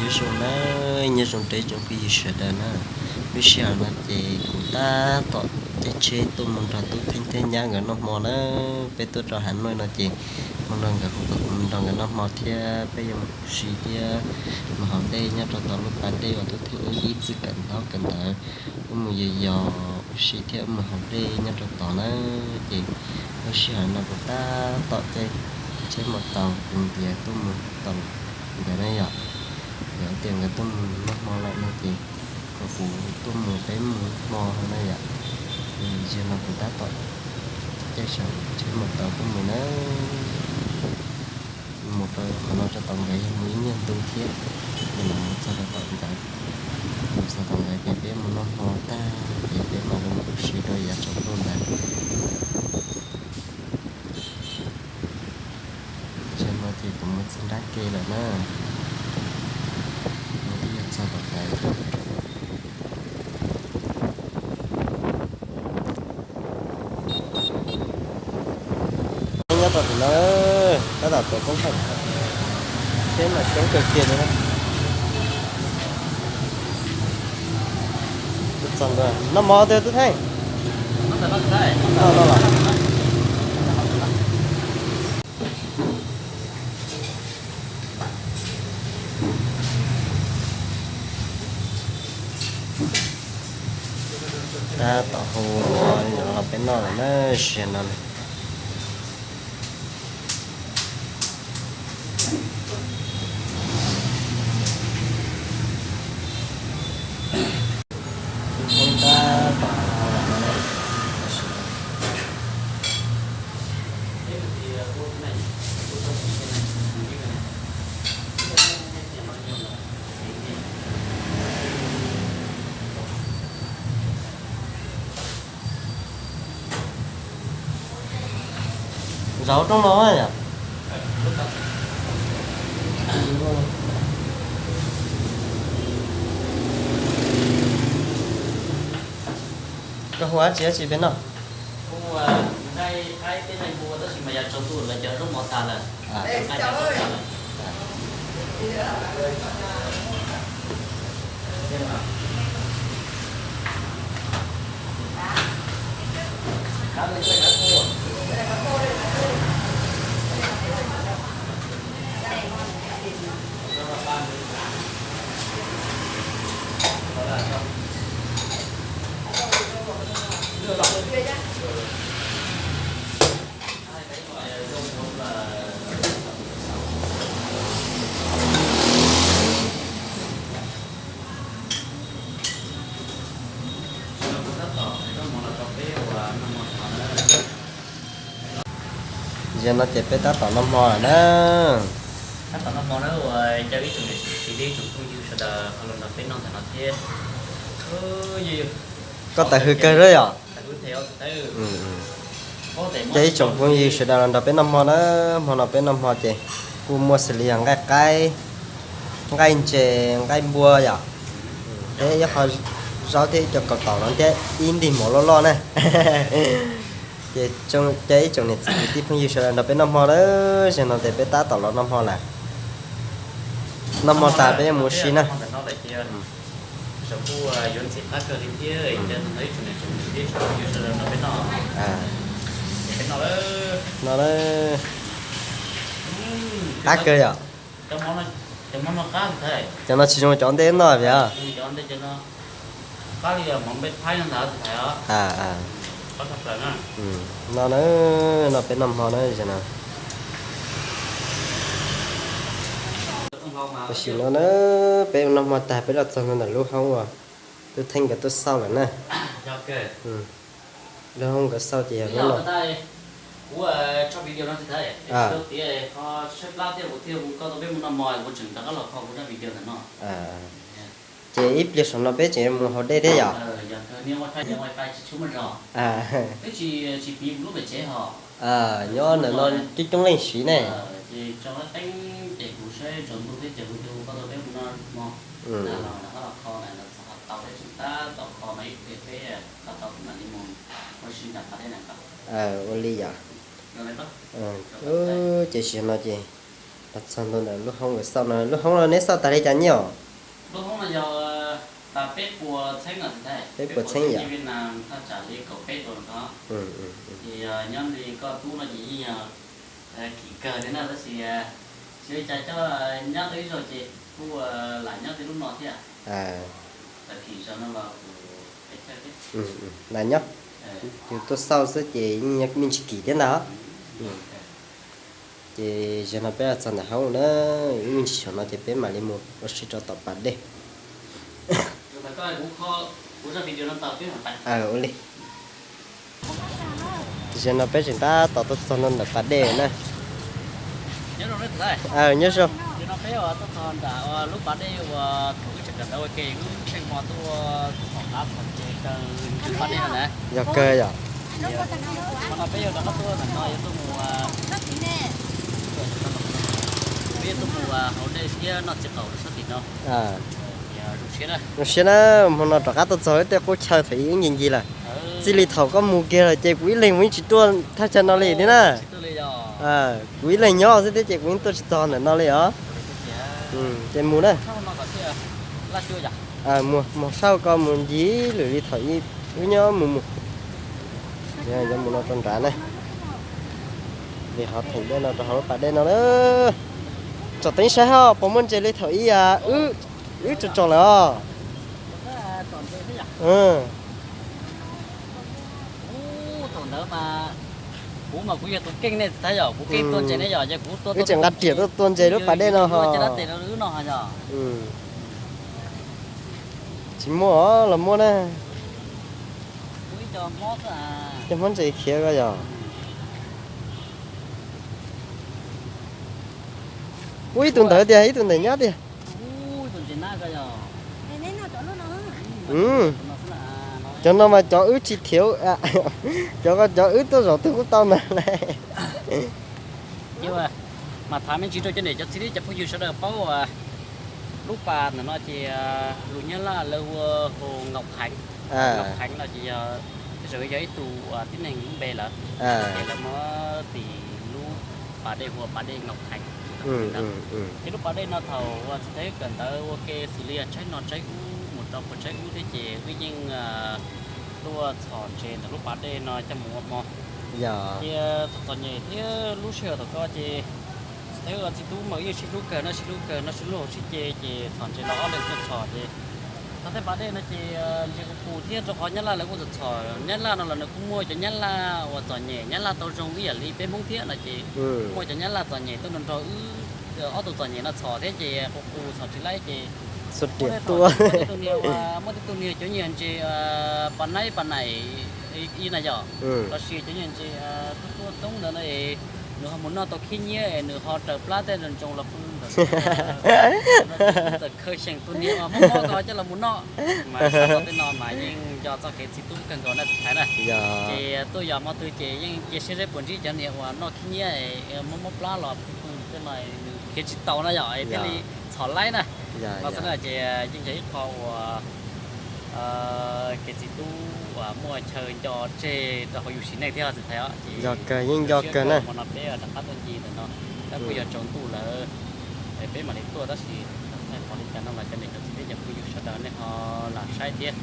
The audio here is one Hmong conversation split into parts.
Nyob zoo na, nyob zoo rau ib tsoom phooj ywg sawv daws na. Lub sij hawm no ces kuv tab tom caij tsheb tuaj mus nrog tub Theeb thiab nyab nkawd noj hmo na. Peb tuaj rau Hav Nuaj no ces mus nrog nkawd hu kom kuv mus nrog nkawd noj hmo thiab peb yuav mus ua si thiab mus haus dej nyob rau tom lub pas dej uas tub Theeb wb ib txwm kawm ntaub kawm ntawv, wb mus yos yos ua si thiab wb mus haus dej nyob rau tod na. Ces lub sij hawm no kuv tab tom caij tsheb mus tau kuv ntiav tuaj mus tom nkawd na yom. Yog tias nkawd tuaj mus noj hmo lawm no ces kom kuv tuaj mus peb mus hmo na yom. Ces zaum no kuv tab tom caij tsheb mus tau tuaj mus na. Mus rau qhov no rau tom nkawd yog mus ib nyuag ntu thiab, ces mus txog rau tom nkawd. Mus txog tom nkawd ces peb mus noj hmo tag ces peb mam li mus ua si rau yav tsaus ntuj ntawd. Zaum no ces kuv mus txog nrab ke lawm na, no twb yog txog tom nkawd. Nyob rau tim no tab tom tuav poob hawm, tsheb mas coob kawg kiag li na. Txog ntua noj mov twg tub Theej? Tab tom hu los peb noj lawm na, zaum no. Zaum rooj no yom. Koj hu dab tsi dab tsi peb noj? Zaum no ces peb tab tom noj hmo lawm na. Tab tom noj hmo na, ua caw ib tsoom niam txiv thiab ib tsoom phooj ywg sawv daws ho los nrog peb noj ntawm no thiab. Koj tawm hws kawg lawm yom? Caw ib tsoom phooj ywg sawv daws los nrog peb noj hmo na. Hmo no peb noj hmo ces kuj muaj xws li yog nqaij qaib, nqaij ntses, nqaij npua yom, thiab ib qho zaub thiab ib co kaus taum no thiab ib ntig mov loj loj na. Ces caw ib tsoom niam txiv kwv tij phooj ywg sawv daws nrog peb noj hmo na. Zaum no ces peb tab tom los noj hmo lawm. Noj hmo tas peb yuav mus ua si na. No qab kawg yom. Cov no tsis zoo cov ntej noj vim? No na, no peb noj hmo na zaum no. Tam sim no na, peb noj hmo tag peb los txog ntawm lub hoob uas tub Theej nkawd tuaj xauj lawm na. Lub hoob nkawd xauj ces yog lub no. Ces ib pliag saum no peb tseem mus haus dej thiab yom. Nyob ntawm no coob coob leej siv ne. Ua li yom. Ces sim no ces Los txog ntua ntawm lub hoob uas xauj no, lub hoob no neb xauj tas li cas nyiaj os? Peb puas txheeb yom? Lam nyob, yus tuaj xauj xwb ces yeej me ntsis kim thiab ntag. Ces zaum no peb los txog ntawm hoob na, ib me ntsis saum no ces peb mam li mus ua si rau tom pas dej. Ua li. Zaum no peb tseem tab tom tuaj txog no ntawm pas dej na. Nyob zoo. Yog kawg yom? Zoo siab na, hmo no rov qab tuaj txog ib tej qub chaw thaum ub ncig ncig lawm. Txij li thaum koj mus kiag lawm ces kuv ib leeg mus yeej tsis tuaj thaj chaw no li thiab na. Kuv ib leeg nyob xwb thiab ces kuv yeej tuaj tsis txog ntawm no li os. Ces mus na. Mus, mus saib ko mus ncig lwm li thaum ub nyob mus mus. Yuav mus no rau nrad na. Li qhov theem dej no rau hauv lub pas dej no na. Tsom teeb saib ho puas muaj ntses li thaum ub, wb tsom tsom lawm os. Wb tseem nqa riam tuaj tua ntses lub pas dej no ho. Tsis muaj os, los muaj na. Cov hmob ntses khiav ko yog. Ub, ib tug ntawd tiag, ib tug ntawd nyab tiag. Cov no mas cov wb tsis thiav, cov ko cov wb tuaj zaum twg kuj tau ntawd lauj. Mas tham me ntsis rau cov niam cov txiv thiab cov phooj ywg sawv daws paub, lub pas ntawm no ces lus Nyab Laj lawv hu ua Hồ Ngọc Khánh. Ngọc Khánh no ces yog, tej zaum yog ib tug tib neeg lub npe lawm, ces lawv muab tis lub pas dej hu ua pas dej Ngọc Khánh. Ces lub pas dej no thaum uas txiv Thaib kawm ntawv ua ke xws li yog tshaib no tshaib ub mus rau puag tshaib ub thiab ces wb yeej tuaj txhom ntses ntawm lub pas dej no coj mus ua hmo. Ces txom txom nyem thiab lub sij hawm thaum ko ces txiv Thaib ua txiv tub mas yeej sib hlub kawg na, sib hlub kawg no, sib hlub hauv sib ce ces txhom ntses los ob leeg tuaj txhom ces txog tej pas dej no ces ntses qus qus thiab rau qhov Nyab Laj lawv kuj txhom txhom, Nyab Laj no los nws kuj muaj cov Nyab Laj uas txom nyem, Nyab Laj tau zoo ib yam li peb Hmoob thiab no ces muaj cov Nyab Laj txom nyem tuaj nrog nrog wb ob tug txom nyem no txhom thiab ces qus qus txhom tsis laib ces muaj tej tug niag cov nyiag ntses pas naib pas naim ib na yom, los sis cov nyiag ntses tuaj tuaj txoob ntawd no es nws ho mus noj tau khib nyiab es nws ho raws plab tej ntoo los pw ntawm txawm khawv xyeem tus niag mob mob ko coj los mus noj. Mas xav txog tej no mas yeej nco txoj kev txi tub kawg nkaus na txiv Thaiv na. Ces tuaj yos hmo twg ces yeej cia siab seb puas ntsib cov niag uas noj khib nyiab mob mob plab los pw pw tej no nws khiav tsis tau na yom, thiaj li txhom laib na. Los xwb na ces yeej yog ib qho uas kev txi tub uas muaj chaw nco tseg rau hauv yus sim neej thiab txiv Thaiv os. Ces yeej nco kawg na. Hmo no peb rov qab tuaj ncig ntawm no, tab kuj yog tsaus ntuj lawm, peb mam li tuaj tab sis thaij qhov li cas no los cov niam cov txiv peb cov phooj ywg sawv daws nej ho lam saib thiab.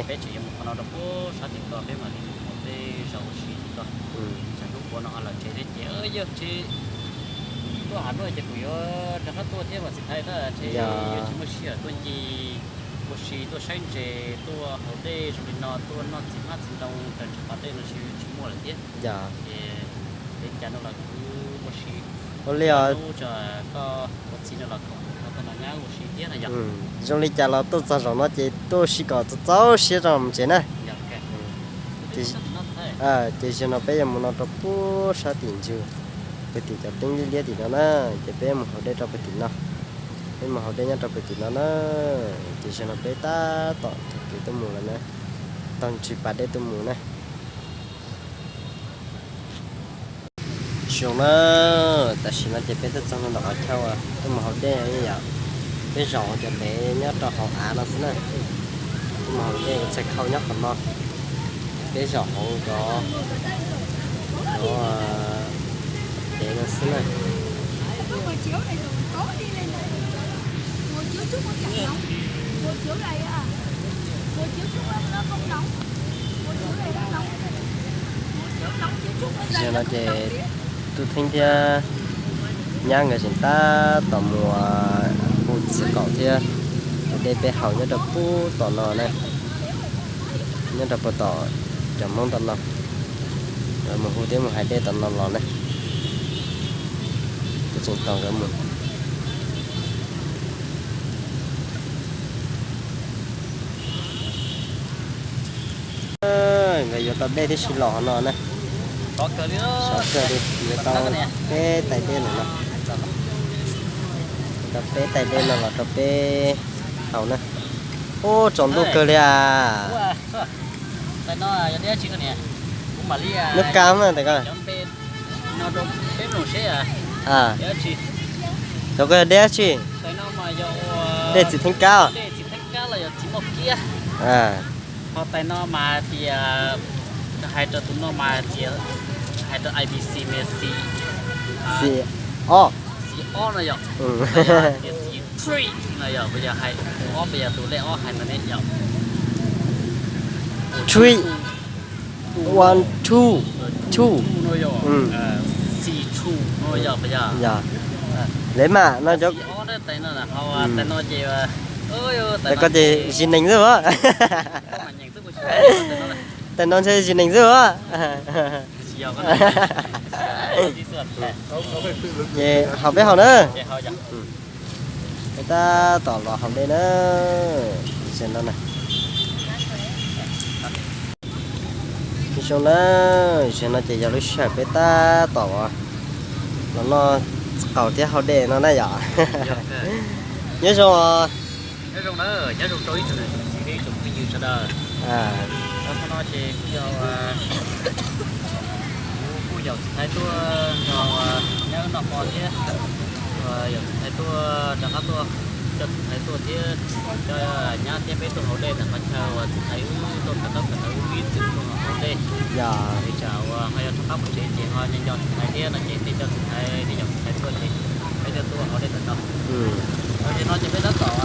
Peb tseem yuav mus qhov no rau puag sab tim ko, peb mam li mus qhov tej zos ua si tim ko. Tsam hnub puav no ho los tsev thiab ces yog tsev tuaj hav nuaj ces kuv yuav rov qab tuaj thiab mas txiv Thaiv na, ntshe yuav tsis muaj sij hawm tuaj ncig ua si, tuaj saib ntses, tuaj haus dej zoo li no, tuaj noj txiv hmab txiv ntoo raws ntsis pas dej no tsis muaj lawm thiab. Ces li cas no los kuv ua si, ua li os, koj ua txiv no los kom koj tau noj nyab ua si thiab na yom. Zoo li cas los tuaj txog zaum no ces tuaj ua si kom txaus txaus siab tso mus tsev na. Ces zaum no peb yuav mus no rau puag sab tim ntsug, pem tim cov teeb liab liab tim no na, ces peb mus haus dej rau pem tim no. Peb mus haus dej nyob rau pem tim no na, ces zaum no peb tab tom taug kev tuaj mus lawm na, taug ntsig pas dej tuaj mus na. Zoo na, tam sim no ces peb twb txog ntawm qhov chaw uas tuaj mus haus dej yom. Peb zaum hauv cov dev nyob rau hauv av no xwb na. Tuaj mus haus dej ua txhais khau nyob qhov no. Peb zaum hauv cov, cov dev no xwb na. Zaum no ces Tub Theeb thiab nyab nkawd tseem tab tom mus hu txiv qaum thiab tus dej peb haus nyob rau pem tom no na, nyob rau pem tom cov Hmoob tom no, nkawd mus hu thiab mus hais dej tom no los na. Kuv tseem tos nkawd mus. Nkawd yuav tau dej tib si los hauv no na. Sov kawg li, yuav tau peb tais dej lawm no. Tau peb tais dej no los rau peb haus na. Ub, tsaus ntuj kawg li as. Nub kab mas tais ko. Cov ko yog dej dab tsi? Dej txiv theeb kab. Ho tais no mas tias, hais rau tus no mas tias, hais rau I B C mas xi, xi ob, xi ob no yog, tias xi three no yog, puas yog hais ob, puas yog tus lej ob hais ntawd ne yog? Three, one, two, two no yog, xi two no yog, puas yog? Yog. Lev mam no cov, tais no ces, tais ko ces zis nees xwb as. Tais no ntshe zis nees xwb as. Ces haus peb haus na. Peb tab tom los haus dej na. Zoo na, zoo na, zaum no ces yog lub sij hawm peb tab tom los noj txiv qaum thiab haus dej no na yom. Nyob zoo. Nyob zoo na, nyob zoo rau ib tsoom niam tsoom txiv thiab ib tsoom phooj ywg sawv daws. Tau qhov no ces kuj yog kuv kuj yaum txiv Thaiv tuaj nrog nyab wb noj qos thiab, yaum txiv Thaiv tuaj rov qab tuaj, coj txiv Thaiv tuaj thiab, coj nyab thiab peb tuaj haus dej ntawm qhov chaw uas txiv Thaiv wb tuaj kawm ntaub kawm ntawv wb ib txwm tuaj haus dej. Yog li cas uas ho yog rov qab mus tsev ces ho nco nco txiv Thaiv thiab no ces thiaj coj txiv Thaiv thiab yaum txiv Thaiv tuaj ces peb thiaj tuaj haus dej ntawm no. Yog li no ces peb tab tom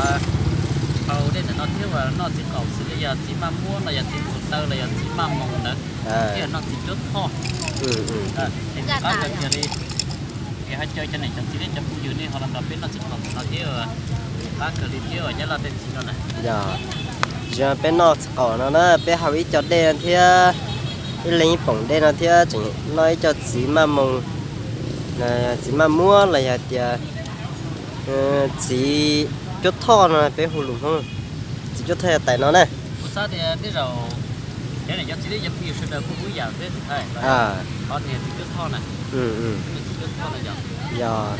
haus dej ntawm no thiab uas noj txiv qaum xws li yog txiv maj muab los yog txiv pus taw los yog txiv maj moos ntawd, thiab noj txiv cuab thoj. Ces qab kawg kiag li, ces ho caw cov niam cov txiv thiab cov phooj ywg nej ho los nrog peb noj txiv qaum ntawm no thiab, qab kawg li thiab uas nyab laj tej txiv no na. Yog, peb noj txiv qaum no na peb haus ib co dej no thiab, ib leeg ib poom dej no thiab tseem noj ib co txiv maj moos, txiv maj muab los yog tias txiv cuab thoj no peb hu lus Hmoob. Txiv cuab thoj yog tais no na. Kuv xav tias tej zaum cov niam cov txiv thiab cov phooj ywg sawv daws kuj hu ib yam thiab, qhov tias txiv cuab thoj na. Yog,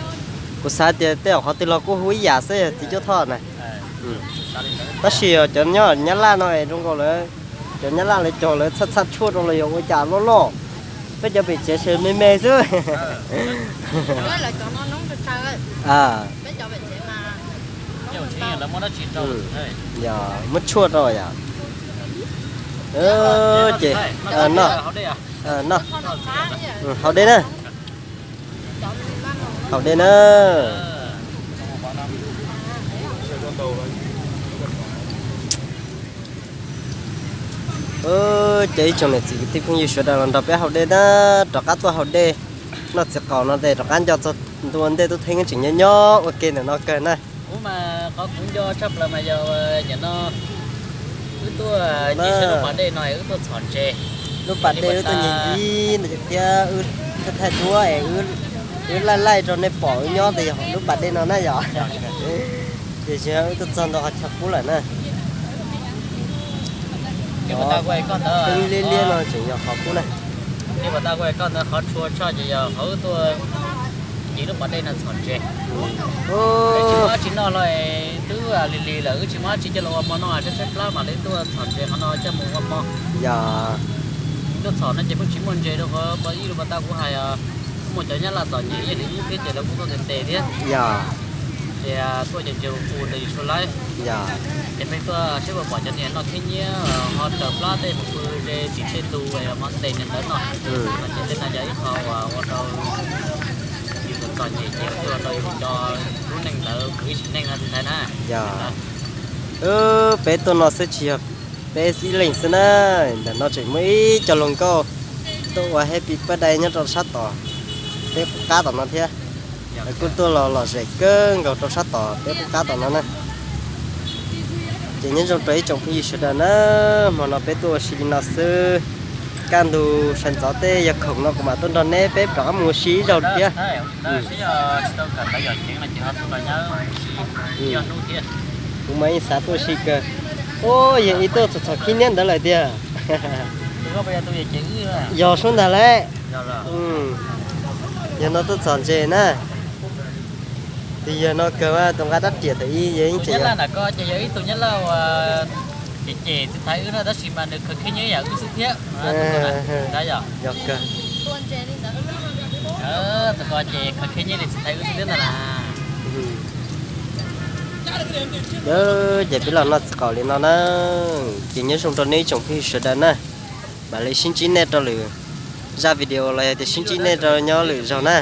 kuv xav tias tej zaum qhov twg los kuj hu ib yam xwb, yog txiv cuab thoj na. Tab sis cov nyob Nyab Laj no es zoo nkaus lawv, cov Nyab Laj lawv cog lawv txhaj txhaj tshuaj rau los yog ua cas loj loj, peb cov pem tsev sawv me me xwb. Yog, muab tshuaj rau yom. Ces noj, noj, haus dej na. Haus dej na. Ces ib tsoom niam txiv kwv tij phooj ywg sawv daws los nrog peb haus dej na, rov qab tuaj haus dej, noj txiv qaum no ces rov qab nco txog ntua ntej tub theeb tseem nyob nyob ua ke ntawm no kawg na. Kuv mas qhov kuv nco tshaj plaws mas yog nim no wb tuaj nce sab lub pas dej no wb tuaj txhom ntses. Lub pas dej wb tuaj nce ntsis no thiab wb thaij duab es wb laij laij rau nej pom wb nyob tias yog lub pas dej no na yom. Tiam sis wb tuaj txog ntua qhov chaw qub lawm na. Liab liab no tseem yog qhov qub na. Koj ntawd qhov tshua tshaj ces yog qhov wb tuaj nce lub pas dej no txhom ntses. Wb tsis muaj dab tsi noj los twb lig lig lawm, wb tsis muaj dab tsi coj los ua hmo noj, tshaib tshaib plab mam li tuaj txhom ntses qhov no coj mus ua hmo. Yog, tuaj txhom no ces pheej tsis muaj ntses rau qhov ib lub pas tag kuv hais, muaj cov Nyab Laj txom nyem ib yam li wb thiab ces lawv kuj tuaj ntes ntes thiab. Yog, ces tuaj ces ntses hu ntawd yus tsuas laib. Yog, ces pheej tuaj saib puas pom cov niag noj khib nyiab ho raws plab tej mus pw ze tim tej tus mov ntes niag ntawd noj. Ces tej no yog ib qho uas ua rau yus tus Txom nyem ces tuaj rau yus cov lub neej ntawd kwv ib sim neej no txiv ntxhais na. Yog, peb tuaj no xwb tsis yog peb ib leeg xwb na, ntawm no tseem muaj ib co hluas nkauj tuaj ua happy birthday nyob rau sab tom peb qub qab tom no thiab. Lawv kuj tuaj los lom zem kawg nkaus rau sab tom peb qub qab tom no na. Ces nyob zoo rau ib tsoom phooj ywg sawv daws na, hmo no peb tuaj ua si li no xwb. Kaj ntug sawv ntxov tej yog khoom no kuv mam tuaj nrog neb peb rov qab mus ua si ib zaug thiab. Kuv mas yeej xav tuaj ua si kawg. Ua, yog ib tuaj txom txom khib niab ntawd lawm tiag. Yog sub ntag lauj. Yog no tuaj txom ntses na. Tus yawg no kawg mas tus nqa rab riam thaum ib yawg ib tsev. Yog kawg. Ces peb los noj txiv qaum li no na. Ces nyob zoo rau nej ib tsoom phooj ywg sawv daws na. Mam li sib ntsib nej rau lwm zaj video los yog tias sib ntsib nej rau nyob lwm zaug na.